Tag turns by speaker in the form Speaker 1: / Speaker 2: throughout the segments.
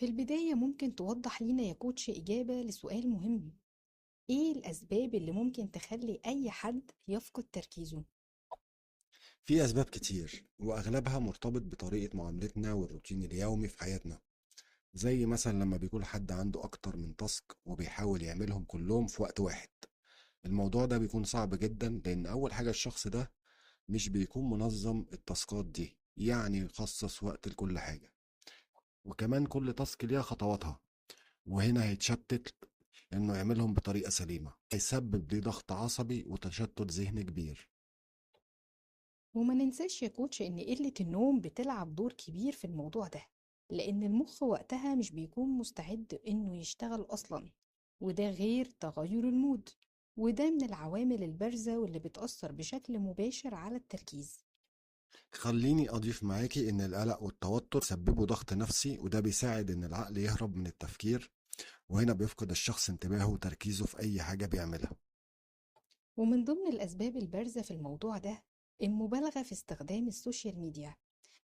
Speaker 1: في البداية ممكن توضح لينا يا coach إجابة لسؤال مهم: إيه الأسباب اللي ممكن تخلي أي حد يفقد تركيزه؟
Speaker 2: في أسباب كتير وأغلبها مرتبط بطريقة معاملتنا والروتين اليومي في حياتنا، زي مثلا لما بيكون حد عنده أكتر من task وبيحاول يعملهم كلهم في وقت واحد. الموضوع ده بيكون صعب جدا، لأن أول حاجة الشخص ده مش بيكون منظم ال task ات دي، يعني يخصص وقت لكل حاجة، وكمان كل task ليها خطواتها، وهنا هيتشتت إنه يعملهم بطريقة سليمة، هيسبب ليه ضغط عصبي وتشتت ذهني كبير.
Speaker 1: وما ننساش يا coach إن قلة النوم بتلعب دور كبير في الموضوع ده، لأن المخ وقتها مش بيكون مستعد إنه يشتغل أصلا، وده غير تغير ال mood، وده من العوامل البارزة واللي بتأثر بشكل مباشر على التركيز.
Speaker 2: خليني أضيف معاكي إن القلق والتوتر سببوا ضغط نفسي، وده بيساعد إن العقل يهرب من التفكير، وهنا بيفقد الشخص انتباهه وتركيزه في أي حاجة بيعملها.
Speaker 1: ومن ضمن الأسباب البارزة في الموضوع ده المبالغة في استخدام ال social media،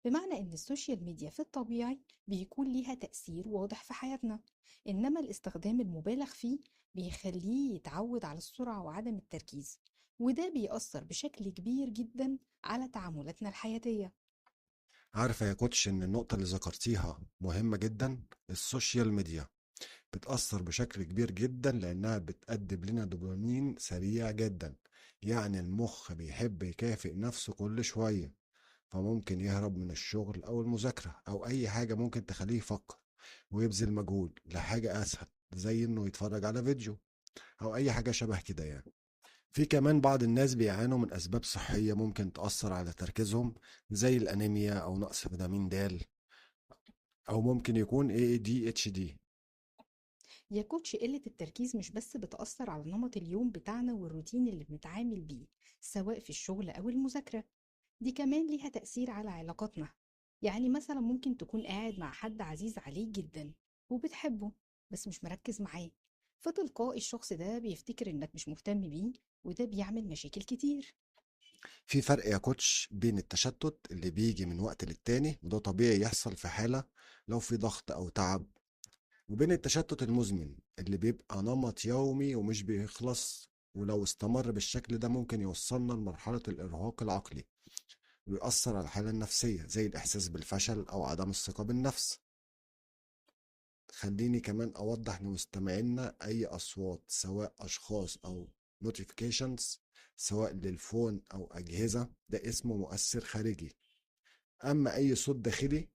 Speaker 1: بمعنى إن ال social media في الطبيعي بيكون ليها تأثير واضح في حياتنا، إنما الاستخدام المبالغ فيه بيخليه يتعود على السرعة وعدم التركيز، وده بيأثر بشكل كبير جدا على تعاملاتنا الحياتية.
Speaker 2: عارفة يا coach إن النقطة اللي ذكرتيها مهمة جدا. ال social media بتأثر بشكل كبير جدا لأنها بتقدم لنا دوبامين سريع جدا، يعني المخ بيحب يكافئ نفسه كل شوية، فممكن يهرب من الشغل أو المذاكرة أو أي حاجة ممكن تخليه يفكر ويبذل مجهود لحاجة أسهل، زي إنه يتفرج على فيديو أو أي حاجة شبه كده يعني. في كمان بعض الناس بيعانوا من أسباب صحية ممكن تأثر على تركيزهم، زي الأنيميا أو نقص فيتامين د، أو ممكن يكون ADHD.
Speaker 1: يا coach، قلة التركيز مش بس بتأثر على نمط اليوم بتاعنا والروتين اللي بنتعامل بيه سواء في الشغل أو المذاكرة، دي كمان ليها تأثير على علاقاتنا. يعني مثلا ممكن تكون قاعد مع حد عزيز عليك جدا وبتحبه بس مش مركز معاه، فتلقائي الشخص ده بيفتكر إنك مش مهتم بيه، وده بيعمل مشاكل كتير.
Speaker 2: في فرق يا coach بين التشتت اللي بيجي من وقت للتاني، وده طبيعي يحصل في حالة لو في ضغط أو تعب، وبين التشتت المزمن اللي بيبقى نمط يومي ومش بيخلص، ولو استمر بالشكل ده ممكن يوصلنا لمرحلة الإرهاق العقلي ويأثر على الحالة النفسية، زي الإحساس بالفشل أو عدم الثقة بالنفس. خليني كمان أوضح لمستمعينا أي أصوات، سواء أشخاص أو notifications، سواء لل phone أو أجهزة، ده اسمه مؤثر خارجي. أما أي صوت داخلي